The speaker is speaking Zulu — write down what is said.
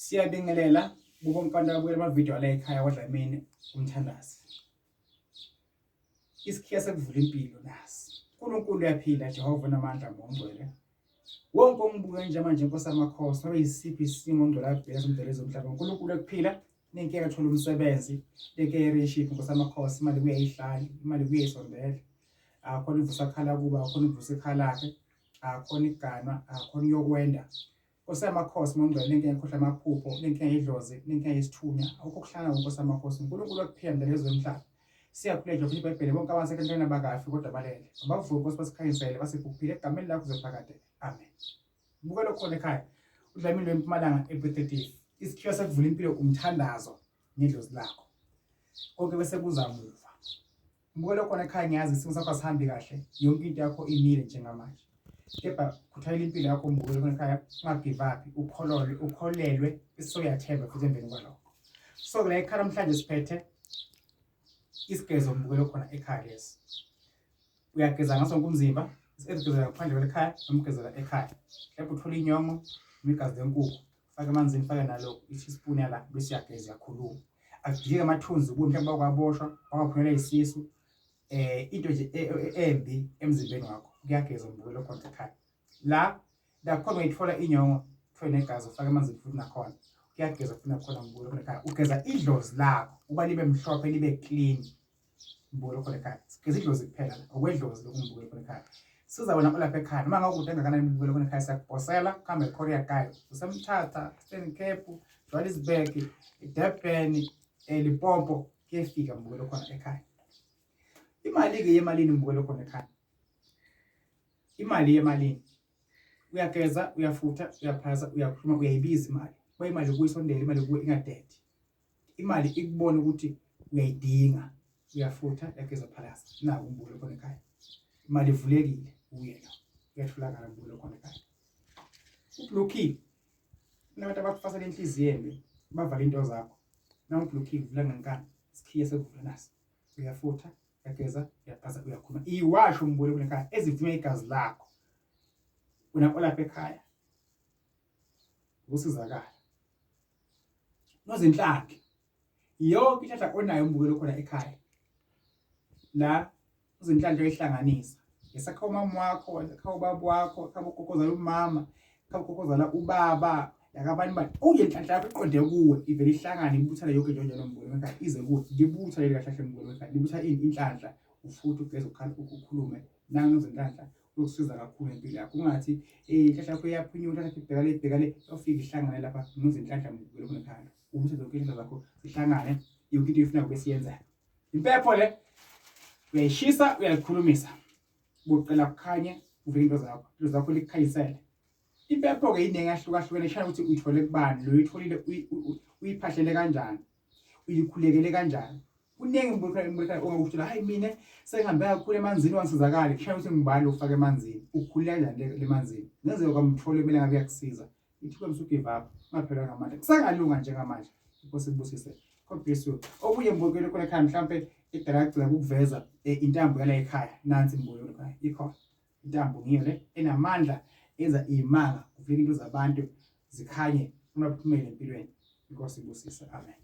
Siyabingelela kubo bonke abantu ababukela amavidiyo ala ekhaya kwaDlamini umthandazi. Isikhiya sekuvula impilo nasi. uNkulunkulu uyaphila Jehova onamandla ngongcwele. Wonke ongibuke njengamanje Nkosi amakhosi nobe yisiphi isimo ongcwele abheka somdala ezomhlaba. uNkulunkulu ekuphila nenkinga ethola umsebenzi lenkinga ye-relationship Nkosi amakhosi imali kuye ihlali imali kuye isondele. Akhona ivusa khala kuba akhona ivusa ikhala lakhe akhona iganwa akhona uyokwenda. Nkosi yamakhosi mongcwele lenkinga ekhohlwa amaphupho lenkinga yedlozi lenkinga yesithunywa akukho kuhlangana nkosi yamakhosi uNkulunkulu wakuphila mdala ezwe emhlaba siyakhuleka futhi iBhayibheli bonke abasekentweni abakafi kodwa balele abavuke nkosi basikhanyisele basiphe ukuphila egameni lakho kuze phakade amen bukela khona ekhaya uDlamini lwempumalanga eBethlehem isikhiwa sekuvula impilo umthandazo ngedlozi lakho konke bese kuza muva Mbukelo khona ekhaya ngiyazi isimo sakho asihambi kahle yonke into yakho imile njengamanje kepha khuthalela impilo yakho mbukelo khona ekhaya ungagive up ukhololwe ukholelwe isoyathemba futhi emveni kwalokho so la ekhaya namhlanje siphethe isigezo mbukelo khona ekhaya lesi uyageza ngaso wonke umzimba esigezela ngaphandle kwelikhaya noma ugezela ekhaya mhlawumbe uthola inyongo noma igazi lenkukhu fake emanzini fake nalokhu i-teaspoon yala bese uyageza uyakhuluma akudilike amathunzi kuwe mhlawumbe wakwaboshwa wakwaphumela isisu eh into nje e, e, e, embi emzimbeni wakho kuyageza umbukelo khona ekhaya la lakhona uyithola inyongo uthole negazi ufake emanzini futhi nakhona kuyageza futhi nakhona mbukelo khona ekhaya ugeza idlozi lakho uba libe mhlophe libe clean Mbukelo khona ekhaya. Sigeza idlozi kuphela la. Okwedlozi lokhu mbukelo khona ekhaya. Siza wena olapha ekhaya noma ngakude engakanani mbukelo khona ekhaya siyakuposela kuhambe Korea guy. Usemthatha, Eastern Cape, Johannesburg, Durban, eLimpopo kuyefika mbukelo khona ekhaya. Imali ke yemalini mbukelo khona ekhaya. Imali yemalini. Uyageza, uyafutha, uyaphasa, uyakhuluma, uyayibiza imali. Kuba imali kuyisondela imali kuwe ingadedi. Imali ikubona ukuthi uyayidinga uyafutha yageza phalaza naku umbulo khona ekhaya imali ivulekile uye lo uyatholakala umbulo khona ekhaya ublockile kunabantu abakufasela inhliziyo embi bavala into zakho na ublockile uvula ngenkani isikhiye sekuvula nasi uyafutha uyageza uyaphasa uyakhuluma iwasho umbulo khona ekhaya ezivunywa igazi lakho wena olapha ekhaya ukusizakala Nozinhlanhla yonke inhlanhla onayo umbukelo khona ekhaya la uzinhlanhla oyihlanganisa ngesakha umama wakho sakha ubaba wakho sakha ugogo umama sakha ugogo ubaba yakabani bani uye inhlanhla yakho iqonde kuwe ivele ihlangane ibuthane yonke nje njalo mbukelo ekhaya ize kuwe libutha leli kahle kahle mbukelo ekhaya libutha ini inhlanhla ufuthi ugeze ukhala ukhulume nangu nozinhlanhla kuyokusiza kakhulu empilo yakho ungathi eh inhlanhla yakho iyaphunyuka inhlanhla yakho ibheka le ibheka le yofika ihlangane lapha nuze inhlanhla mbukelo khona ekhaya ubuthe zonke izinto zakho zihlangane yonke into oyifunayo bese iyenzeka impepho le uyayishisa uyayikhulumisa bucela kukhanye uvike into zakho into zakho likukhanyisele impepho-ke iningi ahlukahlukene ishaya ukuthi uyithole kubani lo uyitholile uyiphahlele kanjani uyikhulekele kanjani kuningi mbukela ongakutshela hayi mina sengihambe kakhulu emanzini wangisizakale kushaya ukuthi ngibani ufake emanzini ukhuleka kanjani le manzini ngenzeka kwamthola kumele ngabe uyakusiza ithuba msu give up ungaphelwa ngamandla kusangalunga njengamanje inkosi ibusise God bless you okunye mbukelo khona ekhaya mhlampe idala gcina ukuveza eh, intambo yala ekhaya nansi mbukelo ekhaya ikhona intambo ngiyo le enamandla enza imanga kuvika into zabantu zikhanye uma phumele empilweni inkosi ibusise amen.